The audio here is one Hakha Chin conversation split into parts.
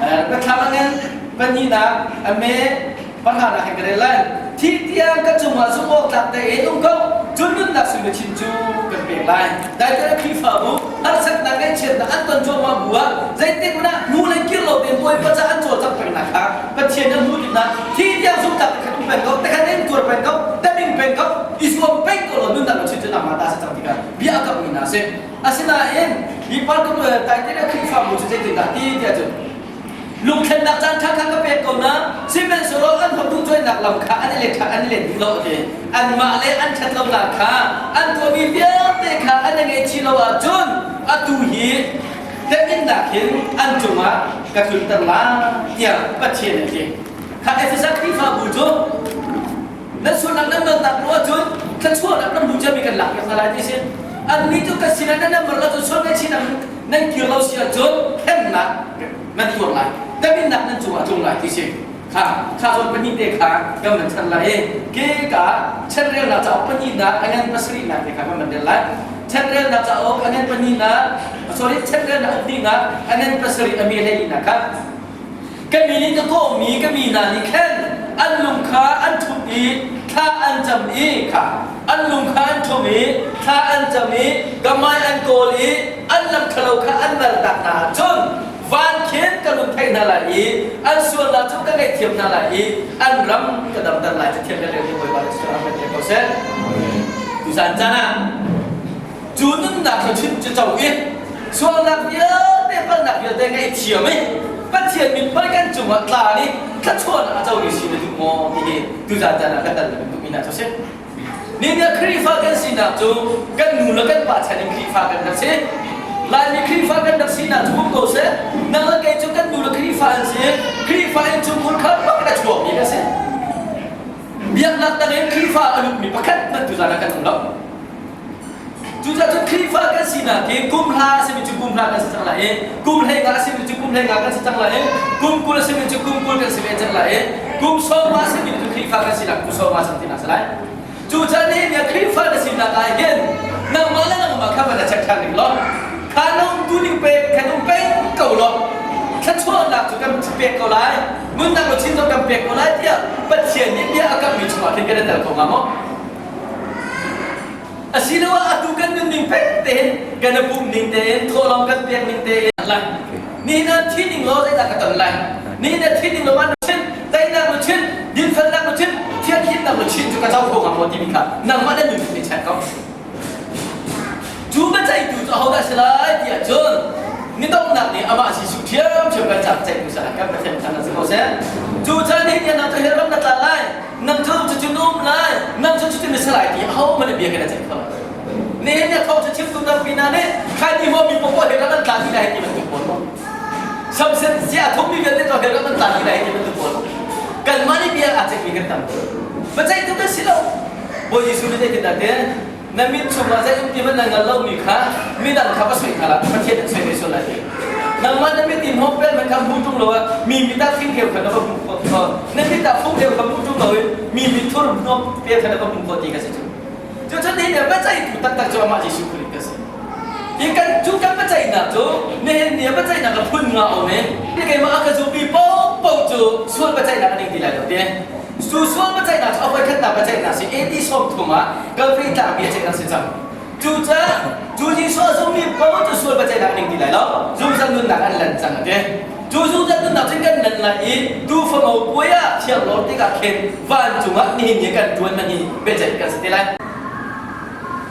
Biathlam a ngan pahnihnak a me pahranak he ka rel lai. Thi tiang ka cungah zumh awk tlak tein um ko, cun nunnak sui luchin cu kan pek lai. Daite Khrihfabu harsatnak ngaihchiatnak an ton cuahmah bu ah zeitik hmanh ah hnu le kir lo tein Bawipa ca an cawlcangh pengnak kha Pathian nih a hmuh tikah thi tiang zumh tlak te khan um peng ko, te khan in tuar peng ko, teming peng ko, i zuam peng ko law nunnak luchin cu nangmah ta si cang tikah bia a kamhmi hna a si. Asinain hi parkum taite le Khrihfabu cu zeitindah ti tiah cun lungthlennak caan ṭha kha ka pek ko na sihmanhsehlaw an hotu cuainak lam kha an i let an i let duh lo ti anmah le an ṭhat lonak kha an tuahmi vialte kha an i ngaihchih lo ahcun atu hi teminnak hin an cungah ka tlunter lai tiah Pathian a ti. Kha Efesa Khrihfabu cu nan sualnak nan nolnak ruah cun thluachuahnak nan hmu ciami kan lak piak hna lai ti si annih cu ka sinah nan namar lo cun sual ngaihchihnak nan kir lo si ahcun hremnak nan tuar lai teminnak nan cungah tlung lai ti si kha kha zawn pahnih te kha kan van chan lai i ke ka chanrelnak cauk pahnihnak a ngan pasarihnak te kha kan van rel lai chanrelnak cauk a ngan pahnihnak sorry chanrelnak ukhnihnak a ngan pasarih a mi hleihnak kha Ka min in ka kawhmi ka mi hna nih khan an lung kha an ṭhumh i thla an cam i kha an lung kha an ṭhumh i thla an cam i ka hmai an kawl i an lam ṭhalo kha an naltak hna ahcun van khin ka lung theih hna lai i an sualnak cu ka ngaihthiam hna lai i an ram ka damter lai. Cathiang kan rel hi Bawipa nih sual kan pek ko seh. Tuzan caan ah Cu nunnak thluachuah cu co i sualnak vialte palhnak vialte ngaihthiam i Pathian mithmai kan cungah tla i thluachuahnak a comi si na duh maw ti hi tuzan caan ah kan dal bantuk mi hna cu si. Nihin ah Khrihfa kan sinak cu kan nu le kan pa chan in Khrihfa kan rak si. Laimi Khrihfa kan rak sinak cu um ko seh. Nang le kei cu kan nu le Khrihfa an si. Khrihfa in chungkhur kha bak in a chuakmi kan si. Biaknak dang in Khrihfa a lutmi pakhat hmanh tuzan ah kan um lo. Cucaah cun Khrihfa kan sinak hi kum hla a simi cu kum hla kan si cang lai i kum hleinga a simi cu kum hleinga kan si cang lai i kum 20 a simi cu kum 20 kan si ve cang lai i kum sawma a simi cu Khrihfa kan sinak kum sawma cang tinak si lai. Cucaah nihin ni Khrihfa na sinak ah hin nangmah le nangmah kha van check ṭhan ning law kha na umtu ning pe khan um peng ko law thluachuahnak cu kan pek ko lai nunnak luchin zong kan pek ko lai tiah Pathian nih bia a kammi chungah khin kan i tel kho hnga maw? Asiloah atu kan nunning pek tein kan i pumh ning tein thawhlawm kan pek ning tein lai. Nihin ah thi ning law zeidah ka ton lai? Nihin ah thi ning law man chin, teinak lu chin, dinfelnak lu chin, thianhlimnak lu chin cu ka co kho hnga maw timi kha nangmah na nun nih check ko. Cu biaceihtu cu ahodah si lai ti ahcun ni donghnak nih amah Jesuh ṭhiamṭhiam kan caah ceihtu si kan Pathian khan si ko seh. Cu caan hi nang cu hell ram na tla lai. Nang cu cutin na um lai, nang cu cutin na si lai ti ahohmanh nih bia kan i ceih kho lo. Nihin ni thawng chimtu tampi hna nih khaini maw mi popoh he ram an tla ti lai ti bantuk pawl maw? Samson sia a thummi vialte cu he ram an tla ti lai ti bantuk pawl maw? Kanmah nih bia aa ceihmi kan tam. Biaceihtu kan si lo. Bawi Jesuh nih zeitindah ti? Na mit chungah zei um ti hmanh na hngal lomi kha midang kha va soi hna hlah, Pathian an soi ve sual lai ti. Nangmah na mit in hmawng man kha hmu ṭung lo ah mi mit ah fing kha na va hmuh khawh ti Na mit ah fung kha hmuh ṭung lo in mi mit thur hnawm pel kha na va hmuh khawh ti ka si cu. Cucun nihin ah biaceihtu taktak cu amah Jesuh Khrih ka si. Hi kan cu kan biaceihnak cu nihin ni ah biaceihnak a phun nga um i keimah a ka zummi paohpaoh cu sual biaceihnak a ning ti lai lo ti. Cu sual biaceihnak cu a voikhatnak biaceihnak si AD 30 ah Calvary tlang biaceihnak si cang. Cucaah cu Jesuh a zummi paoh cu sual biaceihnak ning ti lai lo. Zungzal nunnak an lan cang a ti. Cu zungzal nunnak cun kan lan lai i tuufamo puai ah thianglawr tikah khin vancung ah nihin ni kan ṭuan man hi biaceih kan si te lai.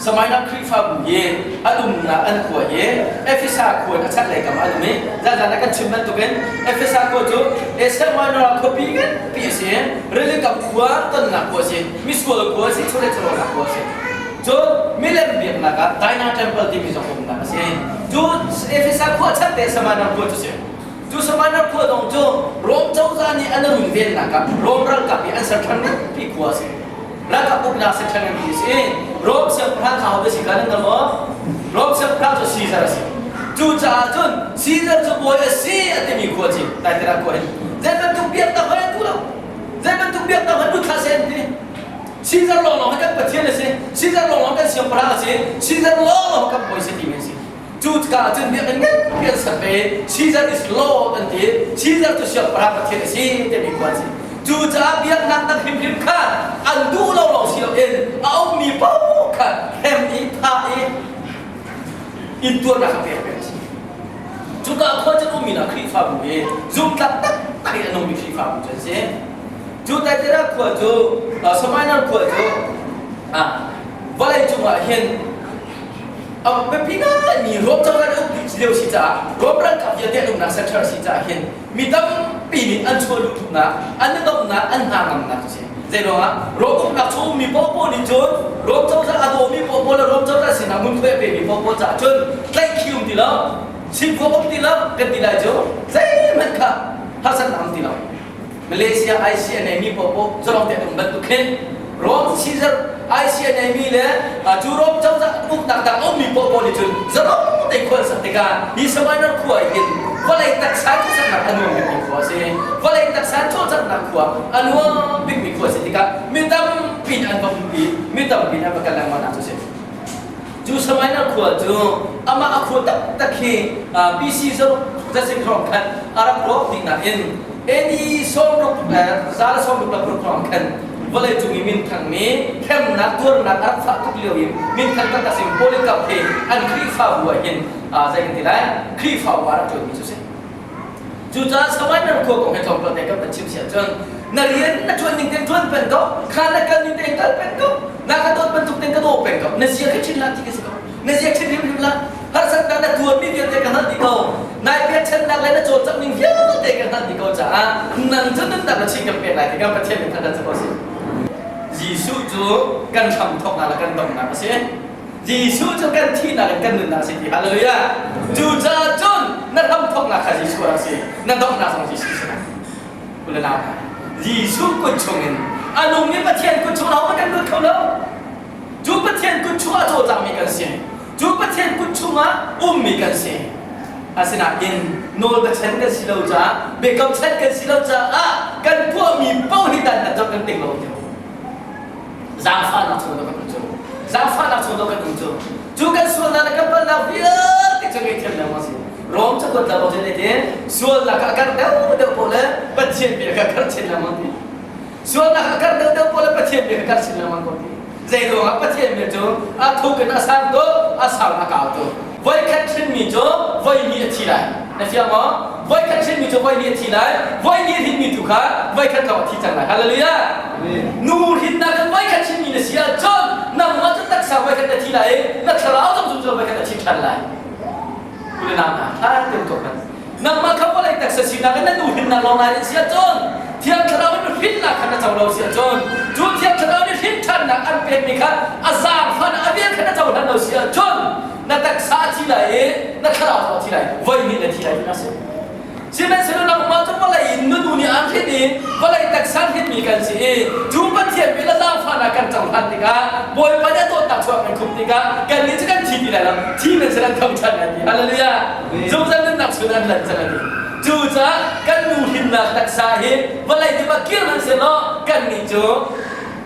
Samaria Khrihfabu hi an umnak an khua hi Efesa khua in a chaklei kam ah an um i zan ah kan chim bantukin Efesa khua cu Asia Minor ah khuapi nganpi a si i rili kam khua tonnak khua a si misual khua a si chawleh chawlawlnak khua a si cun milem biaknak ah Diana Temple timi zong umnak a si cu Efesa khua chakte Samaria khua cu si cu Samaria khua dong cu Rom cozah nih an runvennak ah Rom ralkap nih an ser ṭhan nganpi khua a si Ralkap uknak section nganpi a si. Rom siangpahrang kha hodah si kha nan hngal maw? Rom siangpahrang cu Caesar a si. Cucaah cun Caesar cu bawi a si a timi khua ci Thyatira khua hin zei bantuk biaknak hmanh an duh lo. Zei bantuk biaknak hmanh lut hlah seh an ti. Caesar lawnglawng hi kan Pathian a si. Caesar lawnglawng kan siangpahrang a si. Caesar lawnglawng kan bawi si timi an si. Cu tikah cun biakinn nganpi an sak ve. Caesar is Lord an ti. Caesar cu siangpahrang pathian a si timi khua a si. Cucaah biaknak dang hrimhrim kha an duh lo lawng si loin a ummi paoh kha hrem i thah i intuarnak a pek peng a si. Cuka khua cun ummi hna Khrihfabu hi zumtlak taktak in a nungmi Khrihfabu cu an si. Cu Thyatira khua cu Smyrna khua cu vawlei cungah hin a biapi ngaimi Rom cozah nih uk dih lio si caah Rom ralkap vialte an umnak center si caah hin mi tampi nih an chuah luh tuknak an i domhnak an hna ngamnak cu si. Zei ruangah Rom uknak chung ummi paohpaoh nih cun Rom cozah a dawmi paohpaoh le Rom cozah sinah ngunkhuai a pemi paohpaoh caah cun tlaihkhih um ti lo, singkhuap um ti lo kan ti lai cu zeihmanh kha harsatnak um ti lo. Malaysia ICNA mi paohpaoh zalong te an um bantuk khin Rom Caesar ICNA mi le cu Rom cozah uknak dang ummi paohpaoh nih cun zalong te khua an sak tikah hi Smyrna khua hin vawlei taksa cawlcanghnak a nuam bikmi khua a si. Vawlei taksa cawlcanghnak khua a nuam bikmi khua a si tikah mi tampi nih an va um i mi tampi nih an va kal lengmang nak cu a si. Cu Smyrna khua cu amah a khua taktak hi BC zasik hrawng khan a rak rawk dih nain AD 166 hrawng khan vawleicung i minthangmi hremnak tuarnak a rak fah tuk lio i minthang taktak simi Polycarp hi an Khrihfabu ah hin zei kan ti lai Khrihfabu ah rak ṭuanmi cu a si. Cucaah Smyrna khua kong he tlawmpal te kan van chim si ahcun na rian na ṭuan ning tein ṭuan peng ko, kha na kal ning tein kal peng ko, na ka dawt bantuk tein ka daw peng ko, na zia kha ṭhin hlah ti ka si ko. Na zia ṭhin hrimhrim hlah. Harsatnak na tuarmi vialte ka hngalh dih ko. Nai pekchanhnak le na cawlcangh ning vialte ka hngalh dih ko caah nang cu nunnak na chin kan pek lai ti kan Pathian min thangṭhat cu ko si. Jesuh cu kan hramthawknak le kan donghnak a si. Jesuh cu kan thihnak in kan nunnak a si ti hallelujah. Cucaah cun na hramthawknak kha Jesuh a rak si. Na donghnak zong Jesuh si lai. Kule nau hna. Jesuh kut chungin a nungmi Pathian kut chung ahohmanh kan lut kho lo. Cu Pathian kut chungah a cawlcangmi kan si. Cu Pathian kut chungah ummi kan si. Asinain nawlbia kan si lo caah biakam chan kan si lo caah kan tuahmi paoh hi dan kan kan ting lo. Zaangfahnak chung kan um cu. Zaangfahnak chung kan um cu. Cu kan sualnak le kan palhnak vialte cu ngaihthiam lengmang si. Rom cakuat la bang cun sualnak a karh deuh deuh paoh le Pathian bia kha karh chin lengmang ti. Sualnak a karh deuh deuh paoh le Pathian bia kha karh chin lengmang ko ti. Zei ruangah Pathian bia cu a thuk in a sang tuk, a sau in a kau tuk. Voikhat hrinmi cu voi hnih a thi lai. Na fiang maw? Voikhat hrinmi cu voi hnih a thi lai. Voi hnih hrinmi tu kha voikhat lawng a thi cang lai. Hallelujah! Nu hrinnak in voikhat hrinmi na si ahcun nangmah cu taksa voikhat na thi lai i na thlarau zong cu voikhat a thi ṭhan lai. Kulenau hna, ṭha tein tuak hmanh. Nangmah kha vawlei taksa sinak in na nu hrinnak lawng nai si ahcun Thiang Thlarau in hrinnak kha na co lo si ahcun cu Thiang Thlarau nih hrin ṭhannak an pekmi kha a zaangfah a vel kha na cohlan lo si ahcun na taksa a thi lai i na thlarau zong a thi lai voi hnih na thi lai ti a si. Sihmanhsehlaw nangmah cu vawlei in na nu nih aan hrin i vawlei taksa hrinmi kan si i cu Pathian vel a zaangfahnak kan cohlan tikah Bawipa nih a dawtnak chuah kan khumh tikah kannih cu kan thi ti lai lo thi men sin an tho ṭhan lai ti hallelujah zungzal nunnak chung an lan cang a ti cucaah kan nu hrinnak taksa hi vawlei dip ah kir hmanh sehlaw kannih cu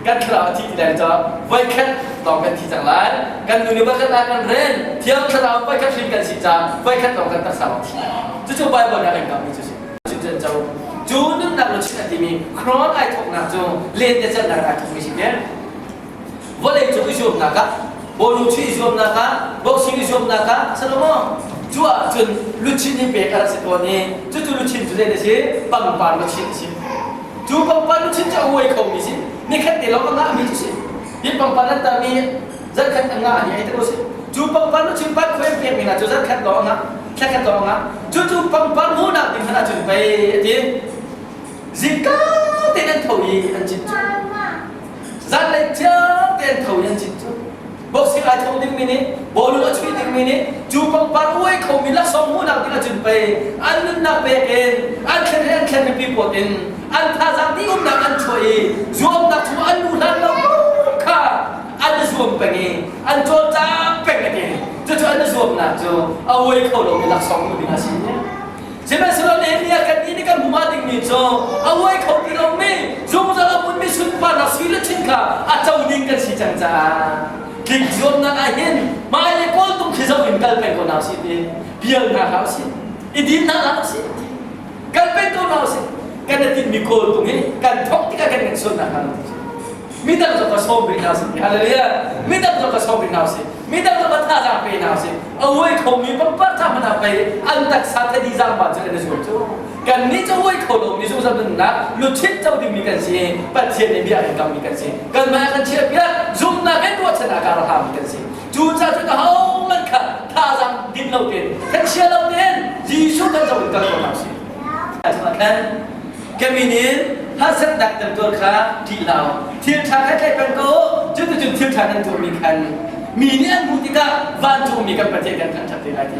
kan thlarau a thi ti lai caah voikhat lawng kan thi cang lai kan nu nih voikhat ah kan ren thiang thlarau voikhat hrin kan si caah voikhat lawng kan taksa lawng thi cucu Bible nih a kan kammi cu si cun co cu nunnak luchin a timi crown ai thawknak cu lentecelhnak ai thawkmi si te vawlei cung i zuamnak ah bawlung chuih i zuamnak ah boxing i zuamnak ah salomo cu ah cun luchin hi pek a rak si tawn i cucu luchin cu zei a si pangpar luchin a si cu pangpar luchin cu a uai khomi si nikhat te lawng a ngahmi cu si hi pangpar nan tarmi zarkhat a ngah hi ai te ko si cu pangpar luchin pat khuai pekmi hna cu zarkhat lawng a ngah thlakhat lawng a ngah cucu pangpar hmuhnak ding hmanh ah cun pei a ti zingka tein an tho i an cin cu Zanlei thiang tein tho in an cin cu. Boxing ai tho dingmi nih, bawlung a chuih dingmi nih, cu pangpar uai khomi laksawng hmuhnak ding ahcun pei an nunnak pek in an thlen he an thlen mipi puat in an thazaang dih umnak an chuah i zuamnak chung an lu hlan lo kha an i zuam peng i an cawlcang peng a ti. Cucu an i zuamnak cu a uai kho lomi laksawng hmuh ding a si. Sihmanhsehlaw Nehemiah kan nih nih kan hmuh dingmi cu a uai kho ti lomi zungzal a hmunmi sunparnak sui le chin kha a co ding kan si cang caah tling. Tlik zuamnak ah hin hmai le kawltung khi zoh in kal peng ko hna usih ti pial hna hlah usih i din hna hlah usih kal peng ko hna usih kan i tinhmi kawltung hi kan thawk tikah kan ngeih sualnak hna lo midang zong ka sawm rih hna usih hallelujah midang zong ka sawm rih hna usih midang zong ka thazaang pe hna usih a uai khomi pangpar tha hmanh ah pei an taksa thadi zaangba cu an i zuam cu kannih cu uai kho lomi zungzal nunnak luchin co dingmi kan si Pathian nih bia in kammi kan si kanmah kan chiahpiak zumhnak in ruahchan ah kar hami kan si cucaah cun ahohmanh kha thazaang din lo tein kan chia lo tein Jesuh kan zoh in kal ko hna usih khan ka min in harsatnak kan tuar kha ṭih hlah u thil ṭha kha tlaih peng ko cuticun thil ṭha kan tuahmi khan mi nih an hmuh tikah vancungmi kan Pathian kan thangṭhat te lai ti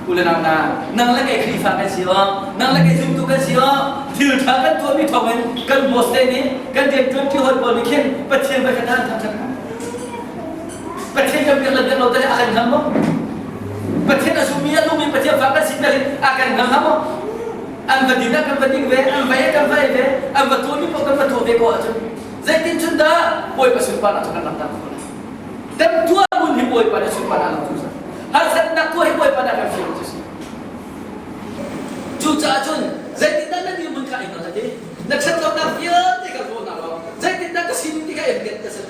u le nau hna nang le kei Khrihfa kan si aw nang le kei zumtu kan si aw thil ṭha kan tuahmi thawngin kan boss te nih kan rianṭuanṭi hawi pawl nih khin Pathian voi khat an thangṭhat Pathian kan biak le biak lo te a kan hngal maw Pathian a zummi a nungmi Pathian fa kan si tel in a kan hngal maw an va din ah kan va ding ve an va ei kan va ei ve an va tuahmi paoh kan va tuah ve ko ahcun zeitin cun dah Bawipa sunparnak cu kan langhter khawh lai temtuar mun hi Bawipa nih sunparnak lang cu harsatnak tuah hi Bawipa nih a kan fial cu si cucaah cun zeitindah na dirhmun kha i hngal a ti na ṭhatlonak vialte ka ruahnak lo zeitindah ka sining ti kha em ka si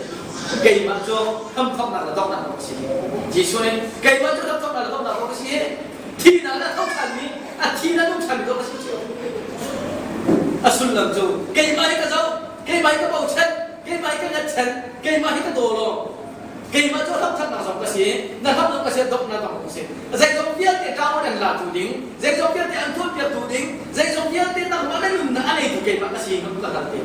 keimah cu hramthawknak le donghnak ka si Jesuh nih keimah cu hramthawknak le donghnak ka si Thihnak in a tho ṭhanmi, a thi na nung ṭhanmi ka si cio. A sullam cu keimah hi ka zoh, keimah hi ka bochan, keimah hi ka ngatchan, keimah hi ka daw law, keimah cu hlauhthannak zong ka si, na hlauh zong ka si, donghnak zong ka si. Zeizong vialte ṭaun an latu ding, zeizong vialte an tuanpiaktu ding, zeizong vialte nangmah na nunnak a neitu keimah ka si, ka hngalh te.